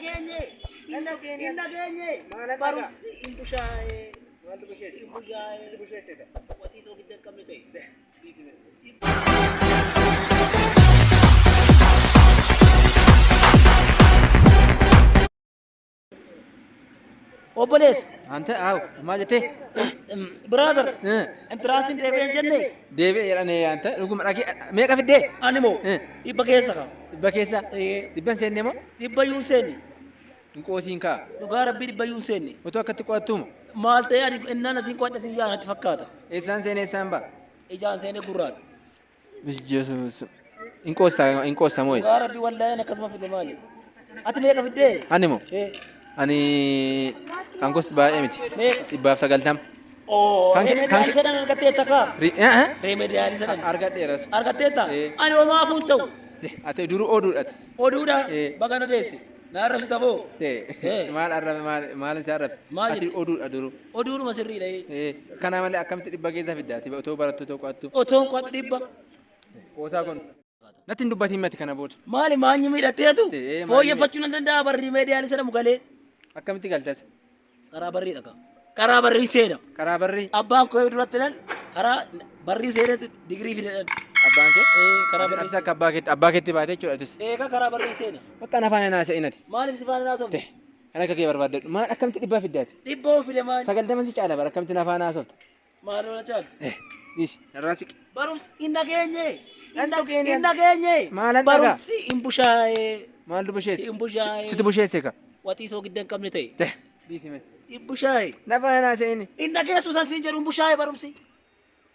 dhageenye. Hin dhageenye. Barumsi hin bushaa'ee. Hin bushaa'ee. Watii soogidda hin qabne ta'e. Obboleessa. Ante aaw maal jettee? Brother. Entiraansiin deebi'een jenne. Deebi'e jedhanii ante dhuguma dhagee meeqa fiddee? Ani moo dhibba keessa qaba. Dhibba keessa? Dhibba hin seenne moo? Dhibba iyyuu hin seenne. Hin qoosiin kaa. Dhugaa rabbii dhibba iyyuu hin seenne. Otoo akkatti qo'attuuma. Maal ta'e ani innaan asiin qo'adhe siin yaa natti fakkaata. Eessaan seenee eessaan ba'a? Ijaan seenee gurraan. Yesuus. Hin qoosta hin qoosta mooyi. Dhugaa rabbii wallaahi akkasuma fide maali? Ati meeqa fiddee? Ani moo? Eh. Ani kan gosti baay'ee miti. Meeqa? 190. Oo, Kan ke- reemediyaalii sadan argatteetta kaa? Eh? Reemediyaalii sadan. Argadheeras. Argatteetta? Eh. Ani homaa hafuun ta'u. Ati duruu oduudhati. Oduudha? Eh. Baga na deesse. Na arrabsita boo? Eh. Maal arrabe maal maal si arrabse? Maal Ati jette? oduudha duruu. Oduudhuma sirriidha. eh. Eh, Kana malee akkamitti dhibba keessa fidda ati otoo barattu otoo qo'attu. Otoon qo'adhu dhibba. Qoosaa kun. Natti hin dubbatiin mati kana booda. Maali maanyi miidhatteetu? Eh, maanyi Fooyyeffachuu nan danda'a barrii meediyaalii sadhamu galee. Akkamitti galtas? Karaa barriidha kaa. Karaa barrii seena. Karaa barrii. Abbaan koo duratti nan karaa barrii seenetti digirii fidedhan. Abbaan kee? Ee, karaa barrii. Atis akka abbaa keetti abbaa keetti baate jechuudha atis. Ee, kan karaa barrii seena. Bakka na faana naasa'in ati. Maaliif si faana naasofte? Kan akka kee barbaadadhu. Maal akkamitti dhibbaa fiddaati? Dhibba oo fide maal? 90 si caala bara akkamitti na faana haasofta? Maaloo na caalte? Dhiisi. Narraa siqi. Barumsi hin dhageenye. Hin dhageenye. Hin dhageenye. Maalan dhagaa? Barumsi hin bushaa'ee. Maaltu busheesse? Hin bushaa'ee. Situ busheesse ka? Waxii soogidda hin qabne ta'e. Teh. Dhiisi mee. Hin bushaa'e. Na faana naasa'in. Hin dhageessu san siin jedhu hin bushaa'e barumsi.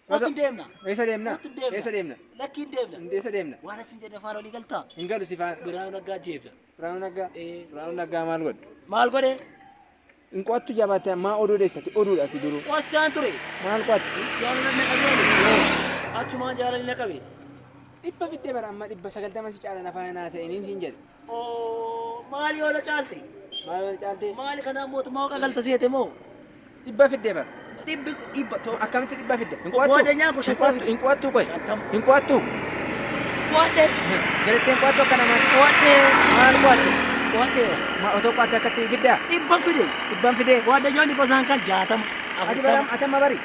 Kottu hin deemna. Eessa deemna? Kottu hin deemna. Eessa deemna? Lakkii hin deemna. Eessa deemna? Waan asin jedhe afaan olii galtaa? Hin galu si faana. Biraanuu Naggaa jeefna. Biraanuu Naggaa? Ee. Biraanuu Naggaa maal godhe? Maal godhe? Hin qo'attu jabaatte maa oduu deessati oduudha ati duruu. Qo'achaan ture. Maal qo'atte? Jaalala na qabee ani. Achumaan jaalalli na qabe. Dhibba fiddee bara amma 90 si caala na faana naasa'iniin siin jedhe. Oo maali yoo na caalte? Maal yoo na caalte? Maali kanaan mootummaa waaqa galta seete moo? Dhibba fiddee bara. Dhibbi dhibba tokko. Akkamitti dhibba fidde? Hin qo'attu? Goodanyaan kun Hin shantama qo'attu? Hin qo'attu qoy? 50. Hin qo'attu? Qo'adhe. Galattee hin qo'attu akka namaatti? Qo'adhe. Maal qo'atte? Qo'adheera. Ma otoo qo'atte akkatti fiddaa? Dhibban fide. Dhibban fidee? Goodanyaan gosaan kan 60. Ati bara ati amma bari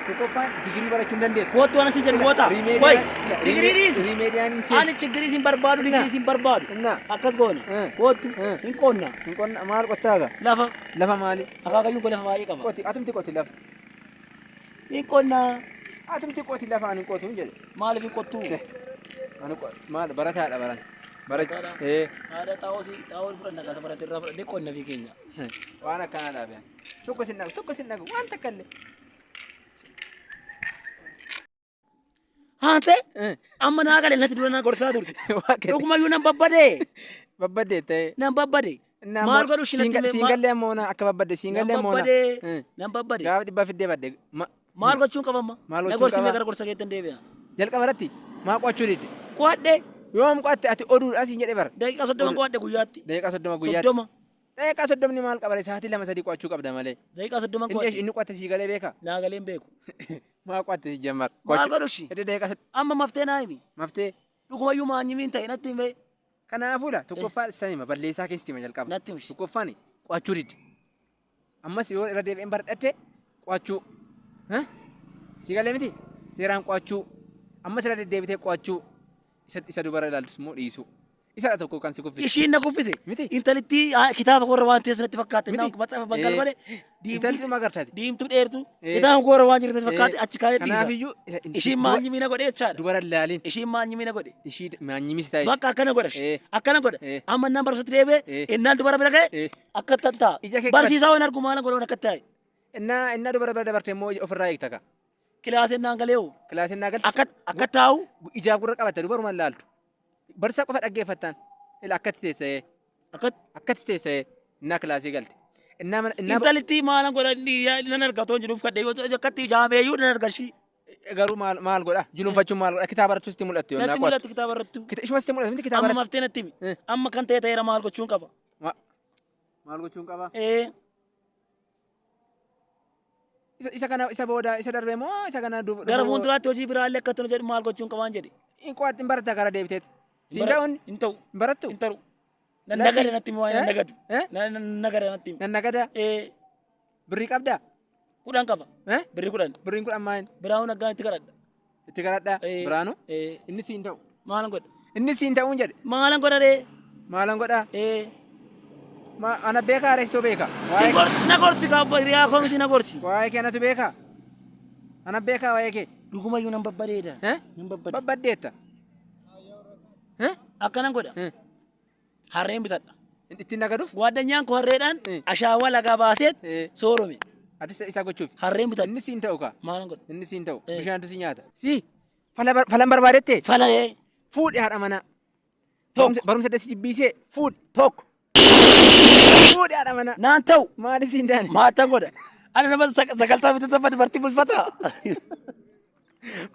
tokkoffaan digirii barachuu hin dandeessu. Kottu ana si jedhu goota. Koi. Digirii dhiisi. Riimeediyaan hin seenu. Ani chigirii sin barbaadu digirii sin barbaadu. Inna. Akkas goona. Eh. Kottu Eh. hin qonna. Hin qonna maal qottaa gaa? Lafa. Lafa maali? Akaakayyuun koo lafa baay'ee qaba. Qoti atumti qoti lafa. Hin qonna. Atumti qoti lafa ani hin qotu hin jedhe. Maaliif hin qottuu? Teh. Ani maal barataadha baran. Bara Barataadha? ee Haadha xaa'oo si xaa'oo fudhanna kaasa barate irraa fudhannee qonna fi keenya. waan akkanaa dhaabe. Tokko sin dhagu tokko sin dhagu waan takka illee. Haante amma naa gale natti dura na gorsaa turte. Dhugumayyuu nan babbade. Babbadde ta'e. Nan babbade. Maal godhu shi natti himee- Siin gallee ammoo na akka babbadde siin Nan gallee ammoo na. babbade. Nan babbade. Gaafa dhibbaa fiddee badde. Maal gochuun qaba amma? Maal Na gochuun gorsi mee qaba? gara gorsa keettan deebi'a. Jalqaba irratti maa qo'achuu didde? Qo'adhe. Yoom qo'atte ati oduudha siin jedhe bara. Daqiiqaa 30 qo'adhe guyyaatti. Daqiiqaa 30 guyyaatti. 30. Daqiiqaa soddomni maal qaba sa'aatii lama sadii qo'achuu qabda malee. Daqiiqaa 30 Inni qo'adhe. inni qo'atte sii galee beeka. Naa galee hin beeku. Maa qo'atte si jammar. Maal godhu shi? Edda daqiiqaa Amma maftee naa himi. Maftee. Dhugumayyuu maanyimiin ta'e natti himee. Kanaafuu la tokkoffaa san hima balleessaa keessatti hima jalqaba. Natti himi. Tokkoffaan qo'achuu didde. Ammas yoo irra deebi'een baradhatte qo'achuu. Ha? Si galee miti? Seeraan qo'achuu. Ammas irra deddeebitee qo'achuu. Isa isa dubara ilaaltus immoo dhiisuu. Isadha tokko kan si kuffise. Ishiin na kuffise. Miti. Intalittii kitaaba koorra waan teessu natti fakkaate. Miti. Naan maxaafa bangal malee. Intalli dhuma agartaati. Diimtuu dheertuu. Eh. Kitaaba koorra waan jirtu natti fakkaate achi kaa'ee dhiisa. Kanaafiyyuu Ishiin maanyimii na godhe jechaadha. dubara ilaaliin. Ishiin maanyimii na godhe. Ishii maanyimii si taa'e. Bakka akkana godha. Eh. Akkana godha. Eh. Amma innaan barumsatti deebi'e Eh. innaan dubara bira ga'e Eh. akka tan ta'a. Ija kee Barsiisaa waan argu maalan godhan akka taa'e. Innaa innaa dubara bira dabarte immoo ofirraa eegta ka. Kilaasii innaan galee hoo Kilaasii innaa galte. akka akka taa'u Ijaaf gurra qabatta dubaruma ilaaltu. Barsiisaa qofa dhaggeeffattaan. Ila akkatti teessee akka akkatti teessee innaa kilaasii galte. Innaa mana innaa intalittii maalan godhan nan arga otoo hin jiruuf kadhee yoo akkatti jaameeyyuu nan arga ishii. Garuu maal maal godha? Julunfachuun maal godha? Kitaaba irratti sitti mul'atti yoo Natti innaa qo'attu. mul'atti kitaaba irrattu. Ishuma sitti mul'atti miti kitaaba Amma irratti. maftee natti himi. Eh. Amma kan ta'e ta'eera maal gochuun qaba? Maal gochuun qaba? Ee. Isa isa kana isa booda isa darbee moo isa kana duuba. Gara fuulduraatti hojii biraallee akka itti jedhu maal gochuun qabaan jedhe. Hin qo'atti hin baratta gara deebiteeti. Siin ta'uun Hin ta'u. hin barattu? Hin ta'u. Nan nagada natti himi waa'ee nan Eh? nagadu. Eh? Nan nagada natti himi. Nan nagada. Eh, Birrii qabdaa? 10 qaba. Eh? Birrii 10. Birriin 10 maal? Biraanuu Naggaan itti kadhadha. Itti kadhadhaa. Eh. Biraanuu? Eh, Inni siin ta'u. maalan godha? Inni siin ta'uun jedhe. Maalan godha ree? Maalan godhaa? Eh. Ana beekaa reessoo beeka. Si na gorsi kaa obbo hiriyaa koo miti na gorsi. Waa'ee kee anatu beekaa. Ana beekaa waa'ee kee. Dhugumayyuu nan babbareeda. Eh? Nan babbareeda. Babbaddeetta. Eh? Akkanan godha. Eh. Harreen bitadha. Ittiin nagaduuf? Waaddanyaan koo harreedhaan Eh. ashaawaa lagaa baaseet Eh. soorome. Atis isa gochuuf. Harreen bitadha. Inni siin ta'u kaa. Maalan godha? Inni siin ta'u. Eh. Bishaantu si nyaata. Si. Falan barbaadette. Falalee. Fuudhi haadha manaa. Tokko. Barumsa dasi jibbiisee fuudhi. Tokko. Fuudhi haadha manaa. Naan ta'u. Maaliif siin taane? Maatan godha. Ani nama 90 fidu dubartii bulfata.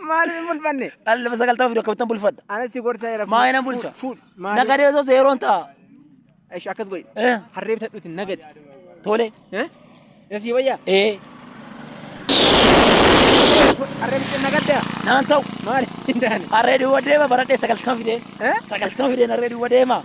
Maaliif hin bulfanne? Ani nama 90 fidu akkamittan bulfadha? Ana si gorsa jira. Maa nan bulcha? Fuudhi. Maaliif? Nagadee osoo zeeroon ta'a. Ishi akkas godhi. Eh. Harree bitadhuuti nagadi. Tole. Eh? Isa wayyaa? Eh. Harree bitadhu nagaddaa? Naan ta'u. Maaliif hin taane? Harree duwwa deema baradhee 90 fidee. Eh? 90 fideen harree duwwa deema.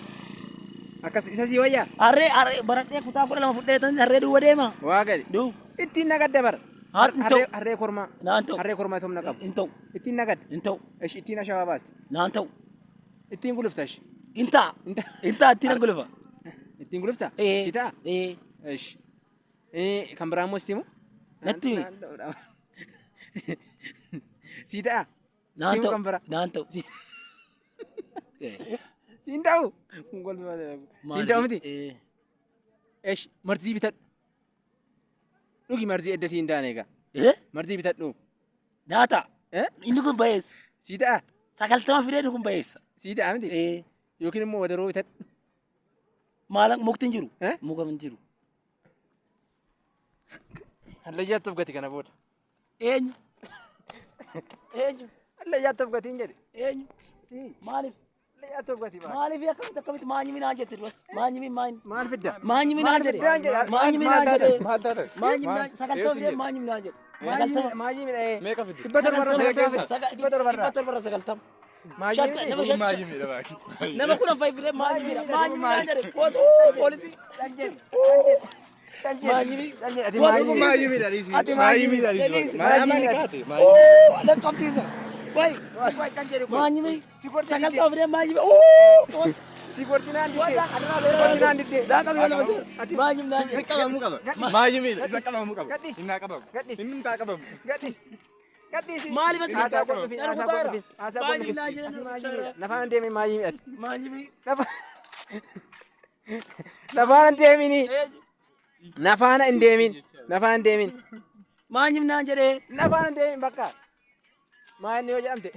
Akkas isa sii wayyaa? Harree harree baradhee kutaa 12 fudhee tan harree duwwa deema. Waa gadi. Duu. Ittiin nagadda bara. Haa hin ta'u. Harree kormaa. Naan ta'u. Harree kormaa humna qabu. Hin ta'u. Ittiin nagadda. Hin ta'u. Ishi ittiin ashawaa baasti. Naan ta'u. Ittiin gulufta ishi. Hin ta'a. Hin ta'a. Hin ta'a ittiin nan gulufa. Ittiin gulufta? Eh. Si ta'a? Eh. Ishi. Eh, kan biraa immoo sitti himu? Natti himi. Si ta'a? Naan Sitti himu ta'u. kan biraa. Naan ta'u. Siin ta'u? Siin ta'u miti? Eh. Ishi marzii bitadhu. Dhugi marzii edda siin taane egaa. Eh? Marzii bitadhu. Naa ta'a. Eh? Inni kun bayeessa. Si ta'a? 90 fidee inni kun bayeessa. Si ta'a miti? Eh. Yookiin immoo wadaroo bitadhu. Maalan mukti hin jiru. Eh? Muka hin jiru. Hallayyaatti of gati kana booda. Eenyu? Eenyu? Hallayyaatti of gatiin jedhe. Eenyu? Si. Maaliif? Hallayyaatti of gati ba'a. Maaliif akkamitti akkamitti maanyi minaan jette duras? Maanyi min maanyi? Maal fidda? Maanyi minaan jedhe. Maal fiddaan jedhe? Maanyi minaan jedhe. Maal taate? Maanyi minaan 90 fidee maanyi minaan jedhe. 90. Maayii midhee. Meeqa fidde? 700 irraa Meeqa 90 keessa? fidde. 700 irraa. 790. Maayii Shanta midhee. nama shan Maayii miidha baaki. nama 10 fa'i fidee maanyi midha maanyi minaan jedhe. Kootu poolisii. Cal jedhe. Maanyi mi. Cal jedhe. Ati Kootu maayii Maayii miidha dhiisi. Ati Maayii miidha dhiisi. dhiisi. Maayii Maayii kaate. Oo lakkoofsiisa. Wayi. Wayi cal jedhe. Maanyi mi. Si gorsi 90 fidee maanyi mi. Oo. Kootu. Si gorsinaan diddee. Si gorsinaan diddee. Maanyi minaan Isa jedhe. qabamuu qaba. Maayii miidha. Isa qabamuu qaba. Gadhiisi. Inni haa qabamu. Gadhiisi. Inni haa qabamu. Gadhiisi. Gadhiisi. Maaliif as Haasaa godhu fi Nama haasaa kutaa godhu fi irra. haasaa Maanyi godhu fi. minaan jedhe. Ati maayii midha. Lafaan hin deemin maayii midhati. Maanyi mi. Lafaan hin deemini. Nafaana hin deemin. Nafaan hin deemin. Maanyi minaan jedhe. Nafaan hin deemin bakka. Maa inni yoo jedhamte.